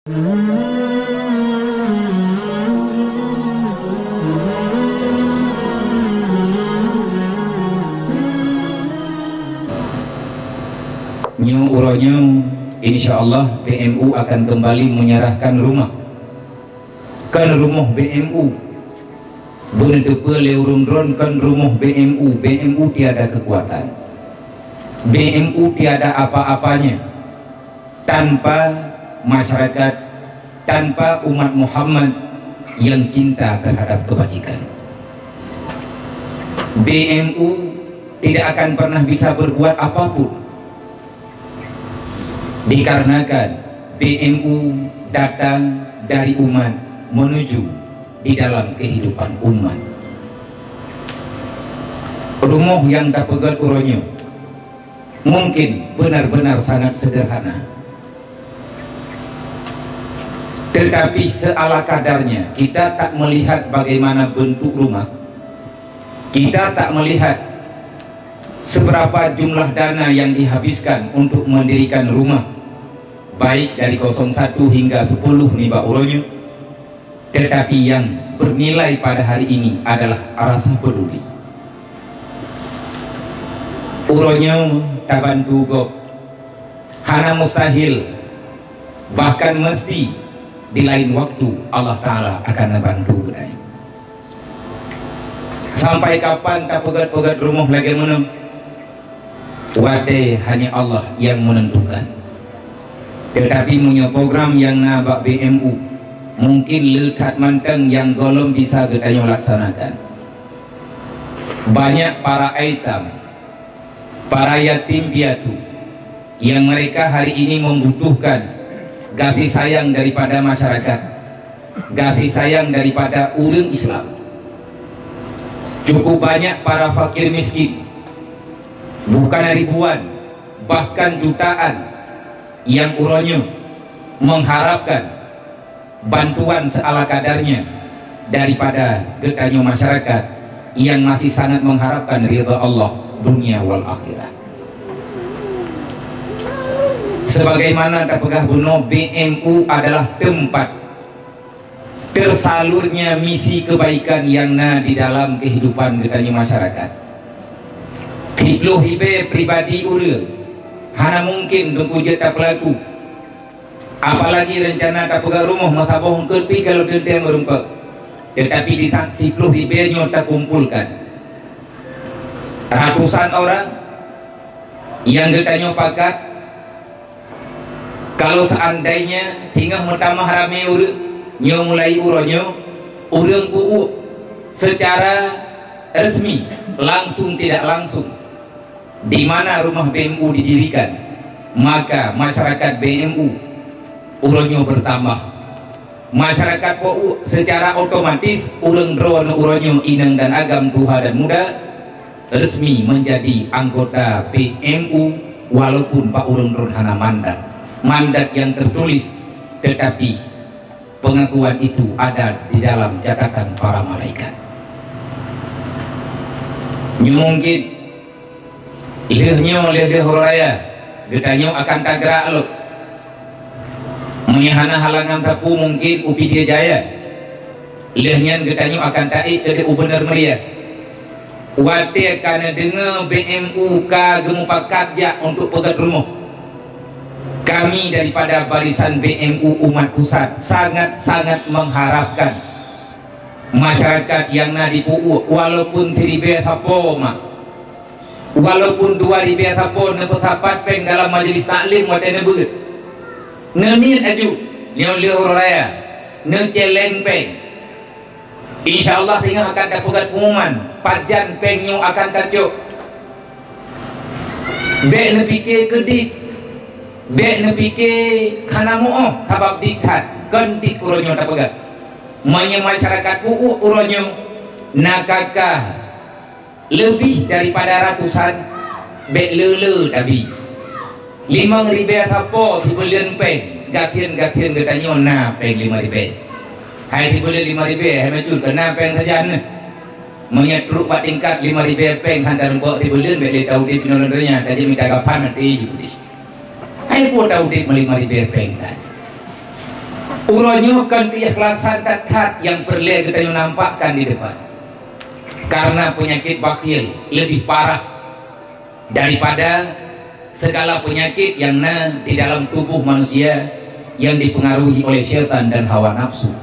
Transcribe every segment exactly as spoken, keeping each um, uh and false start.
Nyoe uroe nyoe, insya Allah, B M U akan kembali menyerahkan rumah. Kon rumoh B M U. Beuneuteupeu lé ureuëng droen kon rumoh B M U. B M U tiada kekuatan. B M U tiada apa-apanya tanpa masyarakat, tanpa umat Muhammad yang cinta terhadap kebajikan. B M U tidak akan pernah bisa berbuat apapun. Dikarenakan B M U datang dari umat menuju di dalam kehidupan umat. Rumoh nyang tapeugét uroe nyoe mungkin benar-benar sangat sederhana. Tetapi seala kadarnya, kita tak melihat bagaimana bentuk rumah, kita tak melihat seberapa jumlah dana yang dihabiskan untuk mendirikan rumah, baik dari kosong satu hingga sepuluh nibak uroe nyoe, tetapi yang bernilai pada hari ini adalah rasa peduli. Uroe nyoe tabantu gob, hana mustahil, bahkan mesti di lain waktu Allah Taala akan neubantu geutanyoe. Sampai kapan tapeugét-peugét rumoh lagée meunoe? Watée hanya Allah nyang menentukan. Tetapi meunyoe program nyang na bak B M U, mungkin le that mantong nyang gohlom bisa geutanyoe laksanakan. Banyak para aitam, para yatim piatu, yang mereka hari ini membutuhkan kasih sayang daripada masyarakat, kasih sayang daripada ureuëng Islam. Cukup banyak para fakir miskin, bukan ribuan, bahkan jutaan, yang uroe nyoe mengharapkan bantuan seala kadarnya daripada geutanyoe masyarakat yang masih sangat mengharapkan ridha Allah dunia wal akhirat. Sebagaimana tapeugah bunoe, B M U adalah tempat tersalurnya misi kebaikan yang na di dalam kehidupan geutanyoe masyarakat. Siploh ribée pribadi ureuëng hana mungkin teungku jeuet tapeulaku. Apalagi reuncana tapeugah rumoh meusaboh eungkot pih ka lheueh teuntée meurumpok. Tetapi di saat siploh ribée nyoe takumpulkan, ratusan orang nyang geutanyoe pakat, kalau seandainya singoh meutamah ramé ureuëng nyoe mulai uroe nyoe, ureuëng pu'uek secara resmi, langsung tidak langsung, di mana rumah B M U didirikan, maka masyarakat B M U uroe nyoe bertambah. Masyarakat pu'uek secara otomatis ureuëng droeneuh uroe nyoe inong dan agam, tuha dan muda, resmi menjadi anggota B M U walaupun bak ureuëng droen hana mandat. Mandat yang tertulis, tetapi pengakuan itu ada di dalam catatan para malaikat. Nyoe mungkin lheueh nyoe, lheueh-lheueh uroe raya, geutanyoe akan tagerak lom. Meunyoe hana halangan sapeue, mungkin u Pidie Jaya. Lheueh nyan geutanyoe akan taék keudeh u Bener Meriah. Watée ka neudeungoe B M U ka geumupakat jak untuk peugét rumoh, kami daripada barisan B M U umat pusat sangat-sangat mengharapkan masyarakat nyang na di pu'uek, walaupun siribée sapo mak, walaupun dua ribée sapo, neupeusapat péng dalam majlis taklim watée neubeuet. Neuniet aju, nyoe lheueh uroe raya, neucéléng péng. Insya Allah, singoh akan tapeugét pengumuman, pajan péng nyoe akan tacok. Bék neupike keu dit, bék neupike hana muoh, sabab dit that, kon dit uroe nyoe tapeugét. Meunyoe masyarakat pu'uek uroe nyoe na ka-ka leubeh daripada ratusan, bék le-le tabi. Limong ribée sapo sibuleuen péng, gasien-gasien geutanyoe na péng limong ribée. Hai sibuleuen limong ribée, hai macut, keu na péng sajan. Meunyoe trok bak tingkat limong ribée péng han tarumpok sibuleuen, bék lé taudeb inoe lam donya, tajak mita gapan maté jih. Hai peue taudeb meulimong ribée péng tadi. Uroe nyoe kon keuikhlasan that-that nyang peureulée geutanyoe nampakkan di depan. Karena penyakit bakhil lebih parah daripada segala penyakit yang na di dalam tubuh manusia yang dipengaruhi oleh syaitan dan hawa nafsu.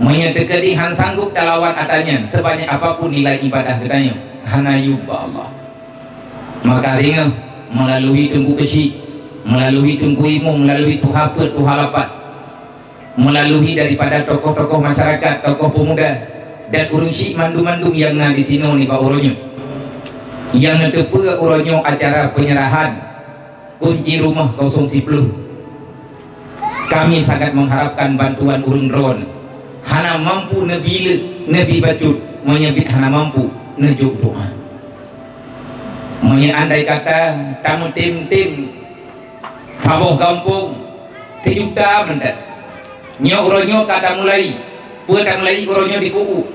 Meunyoe teukeudi han sanggup talawan ata nyan, sebanyak apapun nilai ibadah geutanyoe, hana yub bak Allah. Maka ringoh melalui Teungku Keuchik, melalui Teungku Imum, melalui tuha peuet, tuha lapan, melalui daripada tokoh-tokoh masyarakat, tokoh pemuda, dan ureuëng syiek mandum-mandum nyang na di sinoe nibak uroe nyoe, nyang neuteupeue uroe nyoe acara penyerahan kunci rumoh kosong siploh. Kami sangat mengharapkan bantuan ureuëng droe. Hana mampu neubi le, neubi bacut, meunyoe biet hana mampu neujok doa. Meunyoe andai kata tameutem-tem saboh gampông sijuta mantong. Nyoe uroe nyoe ka tamulai. Peue tamulai uroe nyoe di Pu'uk.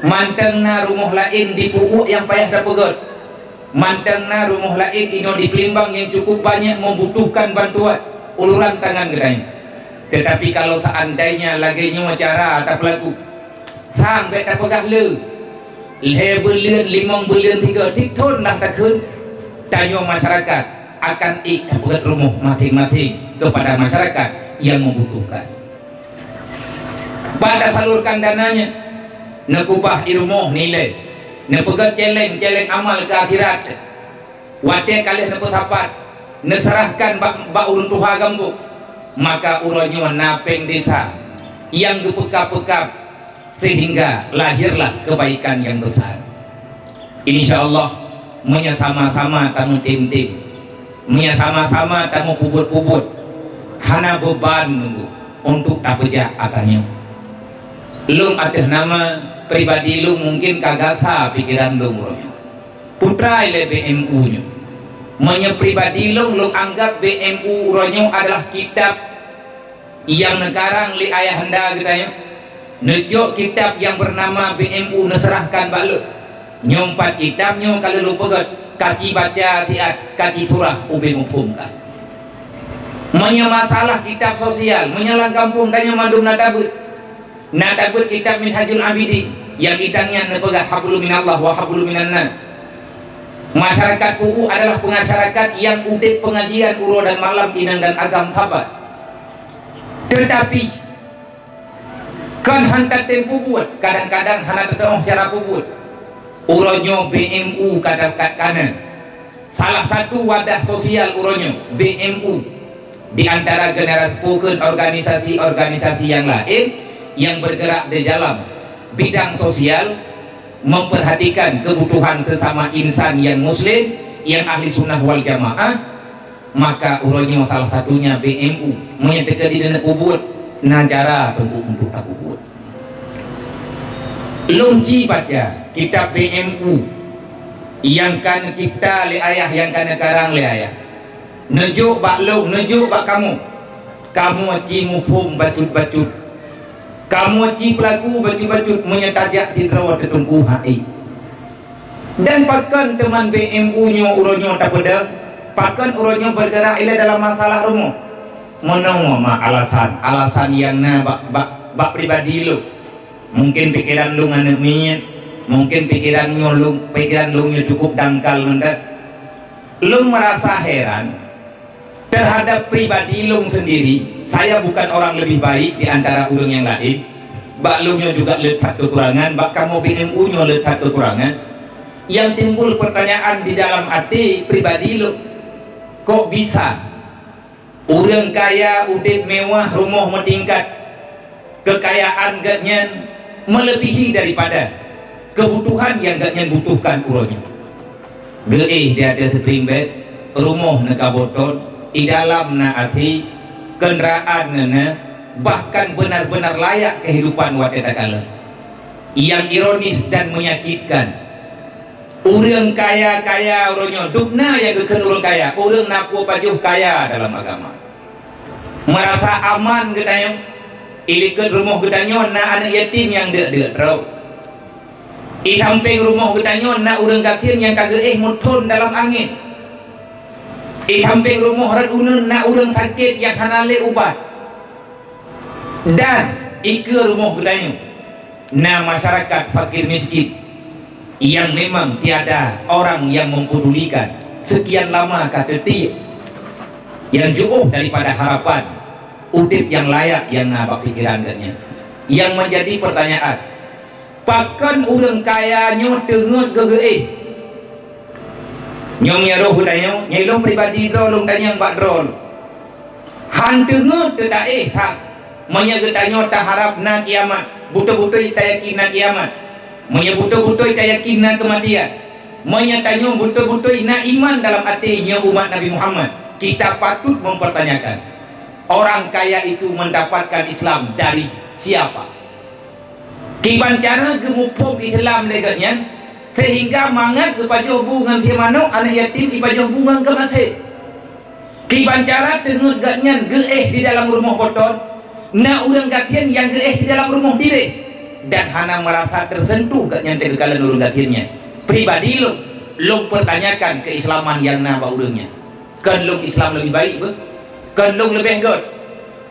Mantong na rumoh laén di Pu'uk nyang payah tapeugét. Mantong na rumoh laén inoe di Palembang nyang cukup banyak membutuhkan bantuan uluran tangan geutanyoe. Tetapi kalau seandainya lagée nyoe cara tapeulaku, sang bék tapeugah le, lhée buleuen, limong buleuen, tiga thon lah takheun, tanyoe masyarakat akan ék tapeugét rumoh maséng-maséng kepada masyarakat nyang membutuhkan. Ban tasalurkan dana nyan, neukubah i rumoh nilai, neupeugét céléng-céléng amal keu akhirat. Watée ka lheueh neupeusapat, neuseurahkan bak, bak ureuëng tuha gampông, maka uroe nyoe na péng desa nyang geupeuka-peuka sehingga lahirlah kebaikan yang besar. Insya Allah, meunyoe sama-sama tameutem-tem, meunyoe sama-sama tameupeubuet-peubuet, hana beuban untuk tapeujak ata nyoe. Lôn ateueh nama pribadi lôn mungkin ka gasa pikeran lôn uroe nyoe. Putra ilée B M U nyoe. Meunyoe pribadi lôn, lôn anggab B M U uroe nyoe adalah kitab nyang neukarang lé ayahanda geutanyoe, neujok kitab nyang beunama B M U neuseurahkan bak lôn. Nyoe pat kitab nyoe ka lôn peugét, ka ci baca siat, ka ci surah ubé muphom ka. Meunyoe masalah kitab sosial, meunyoe lam gampông tanyoe mandum na tabeuet. Na tabeuet kitab Minhajul Abidin, nyang kitab nyan neupeugah hablum minallah wa hablum minannas. Masyarakat Pu'uk adalah pengasyarakat nyang udeb pengajian uroe dan malam, inong dan agam sabat. Teutapi, kon han tatem peubuet, kadang-kadang hana teudoh cara peubuet. Uroe nyoe B M U ka, ka, ka na. Salah satu wadah sosial uroe nyoe, B M U, di antara generasi, bukan organisasi-organisasi yang lain yang bergerak di dalam bidang sosial, memperhatikan kebutuhan sesama insan yang muslim, yang ahli sunnah wal jamaah, maka uroe nyoe salah satunya B M U. Meunyoe teuka di dalam peubuet, na cara untuk, untuk tapeubuet. Lôn ci baca kitab B M U nyang ka neucipta lé ayah, nyang ka neukarang lé ayah. Neujok bak lôn, neujok bak kamoe. Kamoe ci muphom bacut-bacut. Kamoe ci peulaku bacut-bacut meunyoe tajak sidroe teuteungku hai. Dan pakon teuma B M U nyoe uroe nyoe tapeudong? Pakon uroe nyoe bergerak ilée dalam masalah rumoh? Meunoe ma alasan, alasan nyang na bak, bak, bak pribadi lôn. Mungkin pikeran lôn aneuëk miet, mungkin pikeran nyoe lôn, pikeran lôn nyoe cukup dangkal mantong. Lôn merasa heran terhadap pribadi lôn sendiri. Saya bukan orang lebih baik di antara ureuëng yang lain. Bak lôn nyoe juga le that kekurangan, bak kamoe B M U nyoe le that kekurangan. Yang timbul pertanyaan di dalam até pribadi lôn, kok bisa ureuëng kaya udeb mewah, rumoh meutingkat, keukayaan geuhnyan meulebihi daripada keubutuhan nyang geuhnyan butuhkan uroe nyoe. Geuéh di ateueh teutrimbet, rumoh neukaboton, i dalam na até, keundaraan na, bahkan benar-benar layak kehidupan watée takalon. Yang ironis dan menyakitkan, ureuëng kaya-kaya uroe nyoe, dubna nyang geukheun ureuëng kaya, ureuëng na peue pajoh kaya dalam agama. Meurasa aman geutanyoe, i likot rumoh geutanyoe na aneuëk yatim nyang deuk-deuk droe. I sampéng rumoh geutanyoe na ureuëng gasien nyang ka geuéh meuthon dalam angén. I sampéng rumoh rot uneuen na ureuëng sakét nyang hana lé ubat. Dan ikeue rumoh geutanyoe na masyarakat fakir miskin yang memang tiada orang yang mempedulikan. Sekian lama ka teutiek nyang jiôh daripada harapan udeb nyang layak nyang na bak pikeran geuhnyan. Nyang menjadi pertanyaan, pakon ureuëng kaya nyoe teungeut geuh geuéh? Nyoe meunyoe roh geutanyoe, nyoe lôn pribadi droe lôn tanyong bak droe lôn. Han teungeut teudaéh that, meunyoe geutanyoe taharab na kiamat, beutôi-beutôi tayakin na kiamat, meunyoe beutôi-beutôi tayakin na keumatian, meunyoe tanyoe beutôi-beutôi na iman dalam até nyoe umat Nabi Muhammad, kita patut mempertanyakan, orang kaya itu mendapatkan Islam dari siapa? Kiban cara geumuphom Islam lé geuhnyan, sehingga mangat geupajoh bu ngon sie manok, aneuëk yatim ipajoh bu ngon keumaséh. Kiban cara teungeut geuhnyan geuéh di dalam rumoh po thon, na ureuëng gasien nyang geuéh di dalam rumoh direh, dan hana meurasa teuseuntuh geuhnyan teuka kalon ureuëng gasien nyan. Pribadi lôn, lôn peurtanyakan keuislaman nyang na bak ureuëng nyan. Kon lôn Islam leubeh baik beuh? Kon lôn leubeh gét?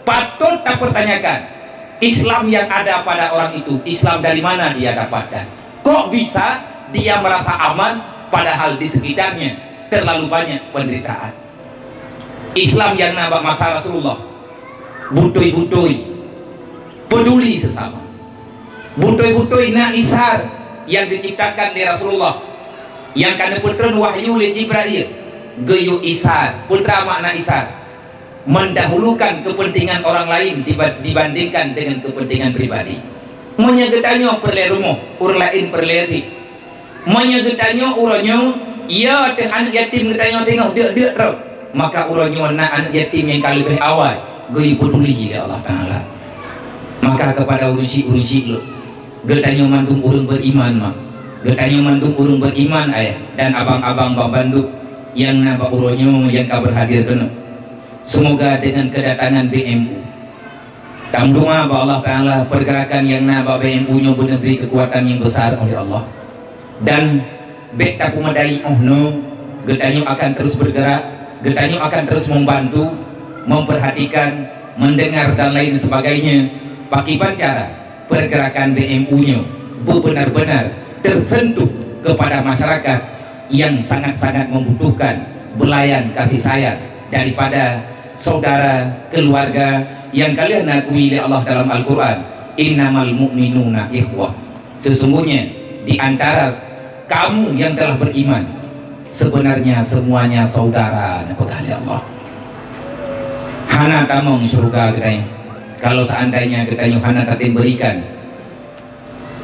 Patut tapeurtanyakan, Islam yang ada pada orang itu, Islam dari mana dia dapatkan? Kok bisa dia merasa aman padahal di sekitarnya terlalu banyak penderitaan? Islam yang na bak masa Rasulullah, beutôi-beutôi peduli sesama. Beutôi-beutôi na isar nyang geuciptakan lé Rasulullah, nyang ka neupeutreun wahyu lé Jibrail, geuyue isar. Peue makna isar? Mendahulukan kepentingan orang lain diba-, dibandingkan dengan kepentingan pribadi. Meunyoe geutanyoe peureulée rumoh, ureuëng laén peureulée rhit. Meunyoe geutanyoe uroe nyoe, ya teuh aneuëk yatim geutanyoe teungoh deuk-deuk droe, maka uroe nyoe na aneuëk yatim nyang ka leubeh awai geuyue peuduli lé Allah Taala. Maka kepada ureuëng syik-ureuëng syik lôn, geutanyoe mandum ureuëng beriman mak, geutanyoe mandum ureuëng beriman ayah dan abang-abang bak bandum nyang na bak uroe nyoe nyang ka beurhadir keunoe. Semoga dengan kedatangan B M U, tameudoa bak Allah Taala, pergerakan nyang na bak B M U nyoe beuneubri keukuatan nyang besar oleh Allah. Dan bék tapeumadai óh noe, geutanyoe akan terus bergerak, geutanyoe akan terus membantu, memperhatikan, mendengar dan lain sebagainya. Pakiban cara pergerakan B M U nyoe benar-benar tersentuh kepada masyarakat yang sangat-sangat membutuhkan belayan kasih sayang daripada saudara keluarga yang kalian akui oleh Allah dalam Al-Quran, "Innamal mu'minuna ikhwah." Sesungguhnya di antara kamu yang telah beriman, sebenarnya semuanya saudara, neupeugah lé Allah. Hana tamong syurga geutanyoe kalau seandainya geutanyoe hana tatem berikan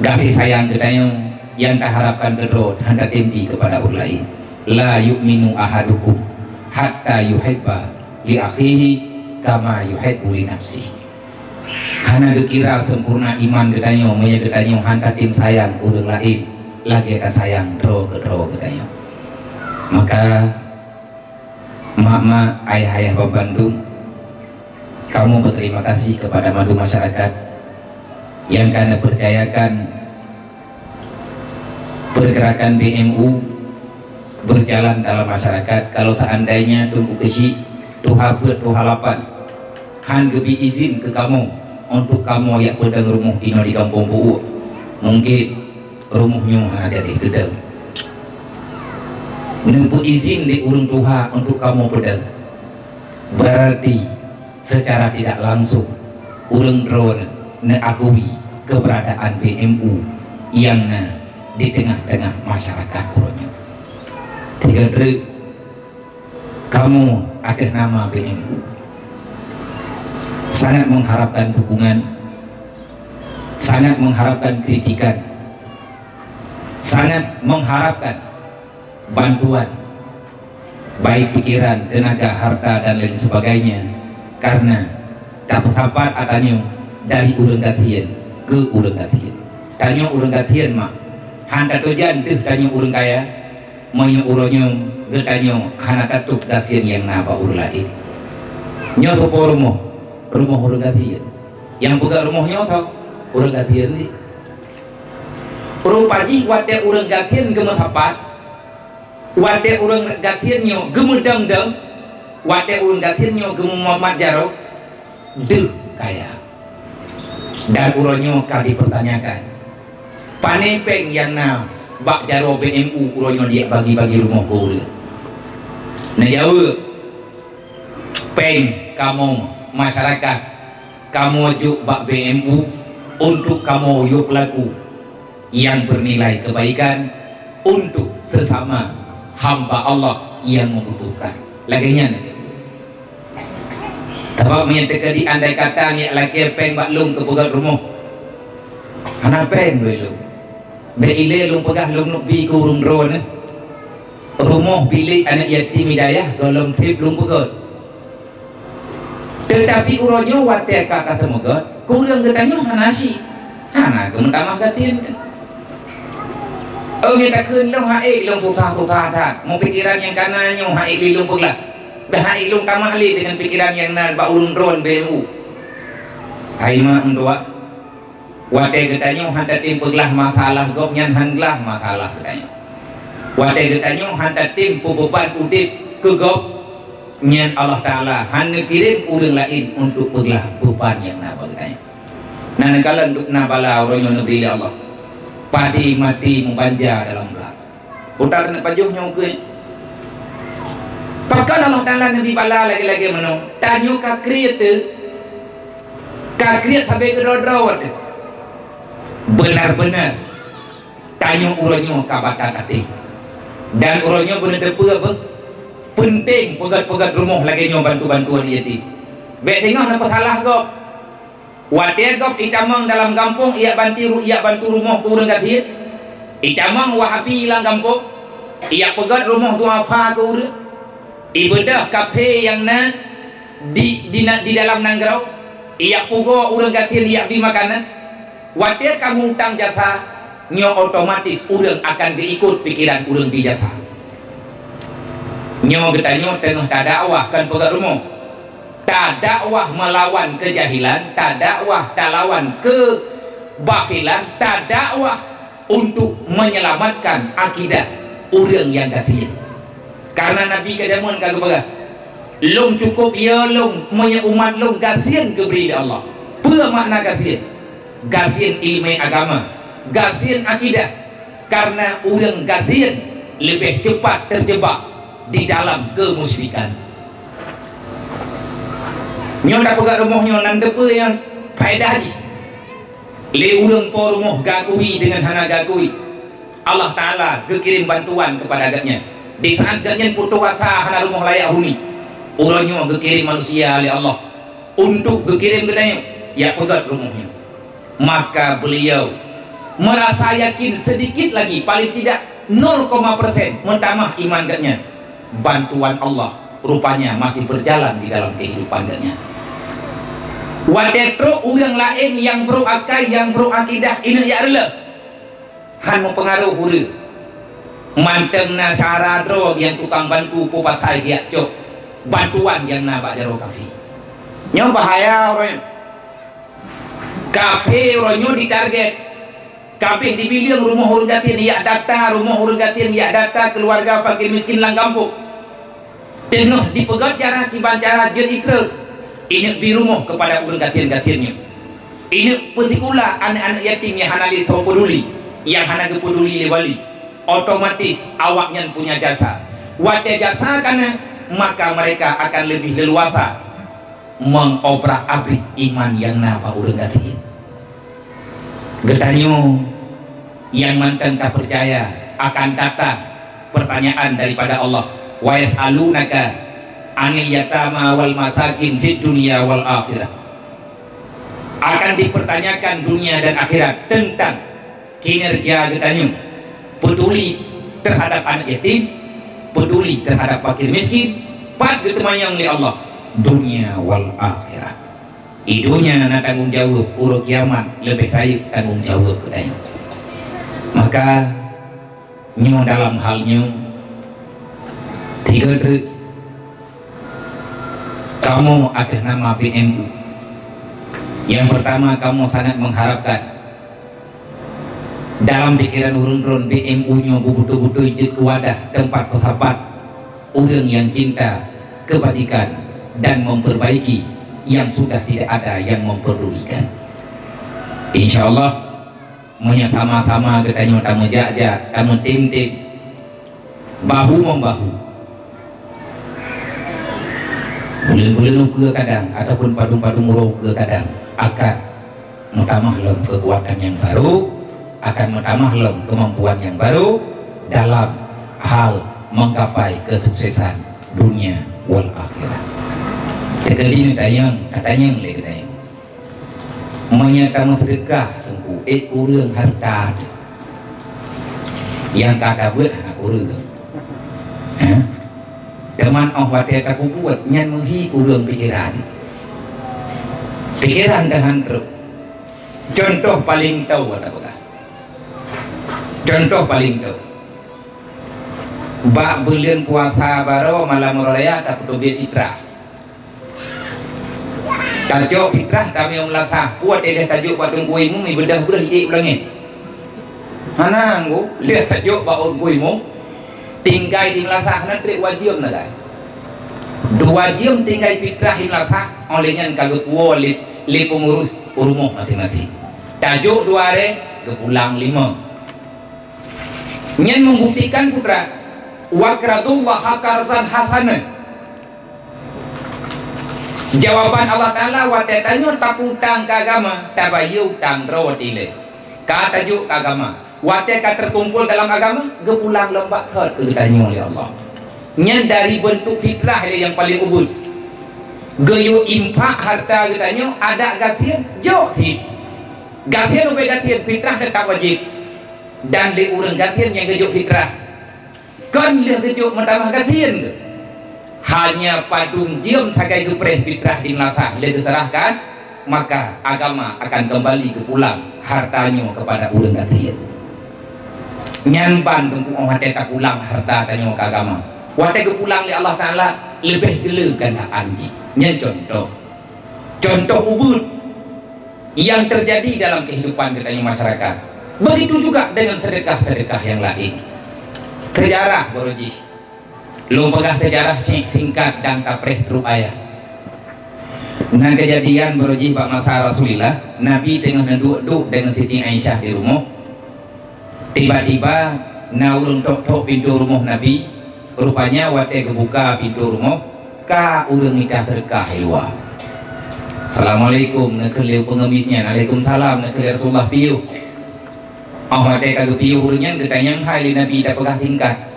kasih sayang geutanyoe nyang taharapkan keudroe hana tatem di kepada ureuëng laén. "La yu'minu ahadukum hatta yuhibba li akhihi kama yuhibbu li nafsihi." Hana geukira sempurna iman geutanyoe meunyoe geutanyoe han tatem sayang ureuëng laén lagée tasayang droe keudroe geutanyoe. Maka mak-mak, ayah-ayah bak bandum, kamoe berterima kasih kepada mandum masyarakat nyang ka neupercayakan pergerakan B M U berjalan dalam masyarakat. Kalau seandainya Teungku Keuchik, tuha peuet, tuha lapan, han geubri izin keu kamoe untuk kamoe jak peudong rumoh inoe di Gampông Peuuek, mungkin rumoh nyoe hana jadi teudong. Neupeuizin lé ureuëng tuha untuk kamoe peudong, berarti secara tidak langsung ureuëng droeneuh neuakui keberadaan B M U nyang na di teungoh-teungoh masyarakat uroe nyoe. Tiga treuk, kamoe ateueh nama B M U sangat mengharapkan dukungan, sangat mengharapkan kritikan, sangat mengharapkan bantuan, baik pikiran, tenaga, harta, dan lain sebagainya, karena tapeusapat atra nyoe dari ureuëng gasien keu ureuëng gasien. Tanyoe ureuëng gasien mak, han tatujan teuh tanyoe ureuëng kaya, meunyoe uroe nyoe geutanyoe hana tatôb gasien nyang na bak ureuëng laén. Nyoe soe po rumoh? Rumoh ureuëng gasien. Nyang peugah rumoh nyoe soe? Ureuëng gasien nyoe. Rupa jih watée ureuëng gasien geumeusapat, watée ureuëng gasien nyoe geumeudong-dong, watée ureuëng gasien nyoe geumeumat jaroe, deuh kaya. Dan uroe nyoe ka dipertanyakan, pané péng nyang na bak jaroe B M U uroe nyoe jibagi-bagi rumoh keu ureuëng? Neujaweueb, péng kamoe masyarakat, kamoe jok bak B M U untuk kamoe yue peulaku nyang bernilai kebaikan untuk sesama hamba Allah yang membutuhkan. Lagée nyan. Sabab meunyoe teukeudi andai kata nyak lakée péng bak lôn keu peugét rumoh, hana péng lé lôn. Bék ilée lôn peugah lôn neuk bi keu ureuëng droeneuh. Rumoh bilék aneuëk yatim hidayah gohlom treb lôn peugét. Teutapi uroe nyoe watée ka taseumeugét, keu ureuëng geutanyoe hana syiek, hana geumeutamah gasien. Oh, nyoe takheun lôn ha'ék lôn susah-susah that, meupikeran nyang kana nyoe ha'ék lé lôn peuglah. Dah ha'ék lôn tamah lé deungon pikeran nyang na bak ureuëng droen B M U. Hai mak meutuah, watée geutanyoe han tatem peuglah masalah gob nyan han glah masalah geutanyoe. Watée geutanyoe han tatem peubeuban udeb keu gob nyan, Allah Taala han neukirém ureuëng laén untuk peuglah beuban nyang na bak geutanyoe. Na neukalon duk na bala uroe nyoe neubri lé Allah. Padé maté meubanja dalam blah. Utar neupajoh nyoe keuh. Pakon Allah Taala neubri bala lagée-lagée meunoe? Tanyoe ka kriet teuh. Ka kriet sabé keudroe-droe teuh. Benar-benar tanyoe uroe nyoe ka batat até. Dan uroe nyoe beuneuteupeu beuh, peunteng peugét-peugét rumoh lagée nyoe bantu-bantuan yatim. Bék teungoh neupeusalah gob. Watée gob itamong dalam gampông, ijak banti ru-, ijak bantu rumoh keu ureuëng gasien, itamong Wahabi lam gampông, ijak peugét rumoh duafa keu ureuëng, ibeudôh kaphé nyang na di, di, na, di dalam nanggroe, ijak pugoe ureuëng gasien, ijak bi makanan. Watée ka meu-utang jasa, nyoe otomatis ureuëng akan geuikot pikeran ureuëng bi jasa. Nyoe geutanyoe teungoh tadakwah kon peugét rumoh. Tadakwah meulawan keujahilan, tadakwah talawan keubakhilan, tadakwah untuk menyelamatkan akidah ureuëng nyang gasien. Karena Nabi ka jameun ka geupeugah, "Lôn cukôp, ya lôn, meunyoe umat lôn gasien geubri lé Allah." Peue makna gasien? Gasien ileumèe agama, gasien akidah. Karena ureuëng gasien leubeh cepat terjebak di dalam kemusyrikan. Nyoe tapeugah rumoh nyoe nan teupeue nyang faedah jih. Lé ureuëng po rumoh gakui deungon hana gakui, Allah Taala geukirém bantuan keupada gobnyan. Di saát gobnyan putôh asa hana rumoh layak huni, uroe nyoe geukirém manusia lé Allah untuk geukirém geutanyoe jak peugét rumoh nyoe. Maka beliau merasa yakin sedikit lagi, paling tidak nol koma persen meutamah iman gobnyan. Bantuan Allah rupanya masih berjalan di dalam kehidupan gobnyan. Watée trok ureuëng laén nyang brok akai, nyang brok akidah, ineuk jak reuloh, han meupeungaroh ureuëng. Mantong na syedara droe nyang tukang bantu peupasai geujak cok bantuan nyang na bak jaroe kafé. Nyoe bahaya ureuëng. Kafé uroe nyoe ditarget. Ka abéh dibileung rumoh ureuëng gasien, jak data rumoh ureuëng gasien, jak data keuluwarga fakir miskin lam gampông. Teungoh dipeugét cara kiban cara jeuet ikreut, ineuk bi rumoh keupada ureuëng gasien-gasien nyoe. Ineuk peusikula aneuëk-aneuëk yatim nyang hana lé soe peuduli, nyang hana geupeuduli lé wali. Otomatis awaknyan punya jasa. Watée jasa ka na, maka mereka akan leubeh leuluasa mengobrak-abrik iman nyang na bak ureuëng gasien. Geutanyoe nyang mantong tapeucaya akan datang pertanyaan daripada Allah, "Wa yas'alunaka 'anil yatama wal masakin fid dunya wal akhirah." Akan dipertanyakan dunia dan akhirat tentang kinerja geutanyoe, peuduli terhadap aneuëk yatim, peuduli terhadap fakir miskin, pat geuteumanyong lé Allah, dunia wal akhirah. Di dunia na tanggong jaweueb, uroe kiamat leubeh rayeuk tanggong jaweueb geutanyoe. Maka, nyoe dalam hal nyoe, tiga treuk kamoe ateueh nama B M U. Yang pertama, kamoe sangat mengharapkan dalam pikiran ureuëng droen B M U nyoe beubeutôi-beutôi jeuet keu wadah teumpat peusapat ureuëng nyang cinta kebajikan dan memperbaiki yang sudah tidak ada yang memperdulikan. Insya Allah, meunyoe sama-sama geutanyoe tameujak-jak, tameutem-tem, bahu membahu, buleuen-buleuen ukeue kadang ataupun padum-padum uroe ukeue kadang, akan meutamah lom keukuatan nyang baru, akan meutamah lom keumampuan nyang baru dalam hal menggapai kesuksesan dunia wal akhirah. Teukeudi neutanyong, katanyong lé geutanyoe. Meunyoe tameuseudeukah, Teungku, ék ureueng hareuta teuh, nyang ka tabeuet hana kureueng. Hah? Teuma óh watée tapeubuet, nyan meuhi kureueng pikeran. Pikeran teuh han trok. Cuntoh paleng toe tapeugah. Cuntoh paleng toe. Bak buleuen puasa baroe malam uroe raya tapeuteubiet fitrah. Tajok fitrah tamiyueb lasah, watée lheueh tajok bak teungku imum, ibeudoh breueh iék u langét. Hana anggô, lheueh tajok bak teungku imum, tinggai di meulasah, hana treb dua jeuem na, guys. Dua jeuem tinggai fitrah di meulasah, óh lheueh nyan ka geupuwoe lé, lé peungurus u rumoh maséng-maséng. Tajok dua aré, geupulang limong. Nyan membuktikan putra, "Wa qaradullaha qardan hasanan." Jawaban Allah Taala watée tanyoe tapeutang keu agama, tabayeue utang droe dilée. Ka tajok keu agama, watée ka teukumpul dalam agama, geupulang lom bak thot keu geutanyoe lé Allah. Nyan dari beuntuk fitrah lé nyang paleng ubit. Geuyue infak hareuta geutanyoe, adak gasien, jok cit. Gasien ubé gasien, fitrah teutap wajéb. Dan lé ureueng gasien nyang geujok fitrah, kon lheueh geujok meutamah gasien geuh. Hanya padum jeuem sagai geupreh fitrah di meulasah lé geuseurahkan, maka agama akan keumbali geupulang hareuta nyoe keupada ureueng gasien. Nyan ban teungku óh watée tapulang hareuta tanyoe keu agama. Watée geupulang lé Allah Taala, leubeh gleh geutanyoe jih. Nyan cuntoh. Cuntoh ubit yang terjadi dalam kehidupan geutanyoe masyarakat. Begitu juga dengan sedekah-sedekah yang lain. Seujarah baroe jih. Lôn peugah seujarah sing-, singkat dan tapreh trok ayat. Na keujadian baroe jih bak masa Rasulullah, Nabi teungoh neuduek-duek deungon Siti Aisyah di rumoh. Tiba-tiba na ureueng tok-tok pintoe rumoh Nabi. Rupanya watée geubuka pintoe rumoh, ka ureueng mita seudeukah di luwa. "Assalamualaikum," neukheun lé pengemis nyan. "Alaikumsalam," neukheun lé Rasulullah, "piôh." Óh watée ka geupiôh ureueng nyan, geutanyong hai lé Nabi, tapeugah singkat.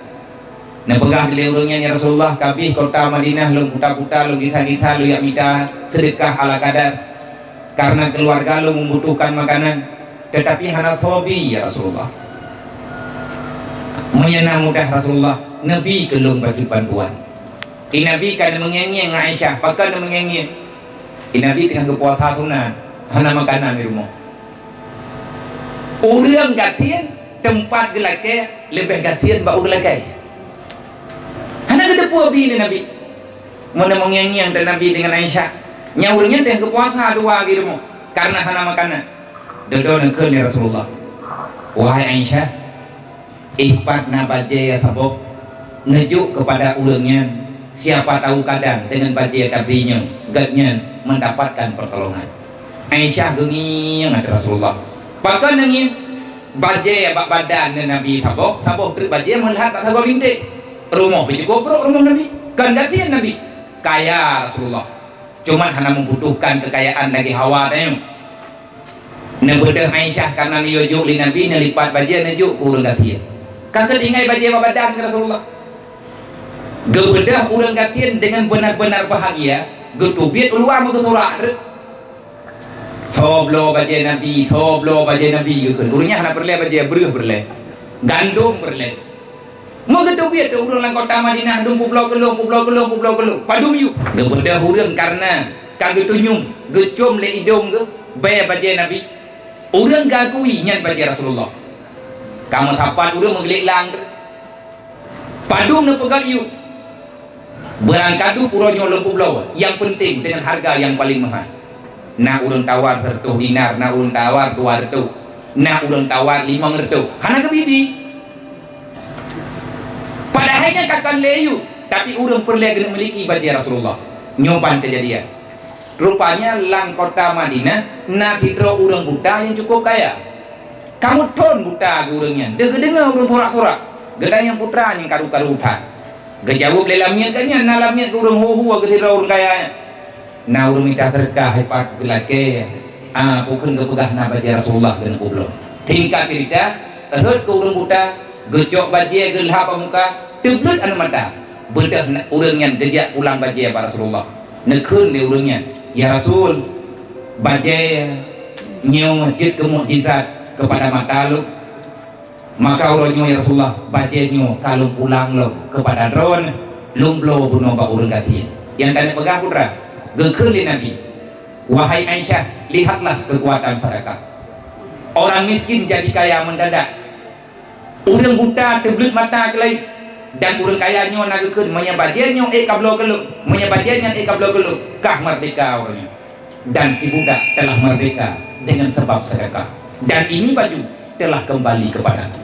Neupeugah lé ureueng nyan, "Ya Rasulullah, ka abéh kota Madinah lôn puta-puta, lôn gisa-gisa, lôn jak mita seudeukah ala kadar. Kareuna keuluwarga lôn membutuhkan makanan, teutapi hana soe bi, ya Rasulullah. Meunyoe na mudah Rasulullah, neubi keu lôn bacut bantuan." Di Nabi ka neumeungieng-ngieng ngon Aisyah, pakon neumeungieng-ngieng? Di Nabi teungoh geupuasa sunat, hana makanan di rumoh. Ureueng gasien teumpat geulakée leubeh gasien bak ureueng lakée. Hana geuteupeue bi lé Nabi. Meunyoe meungieng-ngieng teuh Nabi deungon Aisyah, nyan ureueng nyan teungoh geupuasa dua di rumoh kareuna hana makanan. Dudoe neukheun lé Rasulullah, "Wahai Aisyah, éh pat na bajée nyang saboh, neujok keupada ureueng nyan, siapa tahu kadang deungon bajée nyang tabri nyoe, gobnyan mendapatkan pertolongan." Aisyah geungieng ateueh Rasulullah. Pakon neungieng? Bajée bak badan Nabi saboh, saboh treuk bajée meulihat bak sagoe bintéh. Rumoh pih cukôp brôk rumoh Nabi. Kon gasien Nabi. Kaya Rasulullah. Cuma hana membutuhkan kekayaan lagée hawa tanyoe. Neubeudôh Aisyah kareuna neuyue jok lé Nabi, neulipat bajée neujok keu ureueng gasien. Ka keuh tinggai bajée bak badan keu Rasulullah. Geubeudôh ureueng gasien deungon beunar-beunar bahagia, geuteubiet u luwa meugeusura treuk. "Soe bloe bajée Nabi, soe bloe bajée Nabi," geukheun. Ureueng nyan hana peureulée bajée, breueh peureulée, gandom peureulée. Meugeuteubiet keu ureueng lam kota Madinah, dum peubloe keu lôn, peubloe keu lôn, peubloe keu lôn. Padum yue? Geubeudôh ureueng kareuna ka geutunyueng, geucôm lé idong geuh bée bajée Nabi. Ureueng geuakui nyan bajée Rasulullah. Ka meusapat ureueng meuglek lang. Padum neupeugét yue? Beurangkadu uroe nyoe lôn peubloe, nyang peunteng deungon hareuga nyang paleng meuhai. Na ureueng tawar sireutôh dinar, na ureueng tawar dua reutôh, na ureueng tawar limong reutôh. Hana geubi-bi. Padahai nyan ka kon lé yue, tapi ureueng peureulée geuneuk miliki bajée Rasulullah. Nyoe ban keujadian. Rupanya lam kota Madinah na sidroe ureuëng buta nyang cukup kaya. Kamoe thon buta keu ureuëng nyan. Deuh geudeungoe ureuëng surak-surak, geutanyong, "Putra nyang karu-karu that?" Geujaweueb lé lamiet geuh nyan, "Na lamiet keu ureuëng hu-hu keu sidroe ureuëng kaya nyan. Na ureuëng mita seudeukah, hai pat geulakée, ah, bukon geupeugah na bajée Rasulullah keuneuk peubloe." Singkat cerita, rhot keu ureuëng buta, geucok bajée geulhah bak muka, teubleuet aneuk mata. Beudôh ureuëng nyan geujak pulang bajée bak Rasulullah. Neukheun lé ureuëng nyan, "Ya Rasul, bajée nyoe jeuet keu mukjizat keupada mata lôn. Maka uroe nyoe, ya Rasulullah, bajée nyoe ka lôn pulang lom keupada droeneuh, lôn bloe bunoe bak ureuëng gasien." Nyang ka neupeugah putra, geukheun lé Nabi, "Wahai Aisyah, lihatlah keukuatan sedekah. Orang miskin jadi kaya mendadak. Ureuëng buta teubleuet mata keulayi, dan ureuëng kaya nyoe na geukheun, 'Meunyoe bajée nyoe ék kabloe keu lôn, meunyoe bajée nyan ék kabloe keu lôn, kah merdeka uroe nyoe.' Dan si budak telah merdeka dengan sebab sedekah. Dan ini baju telah kembali kepadaku."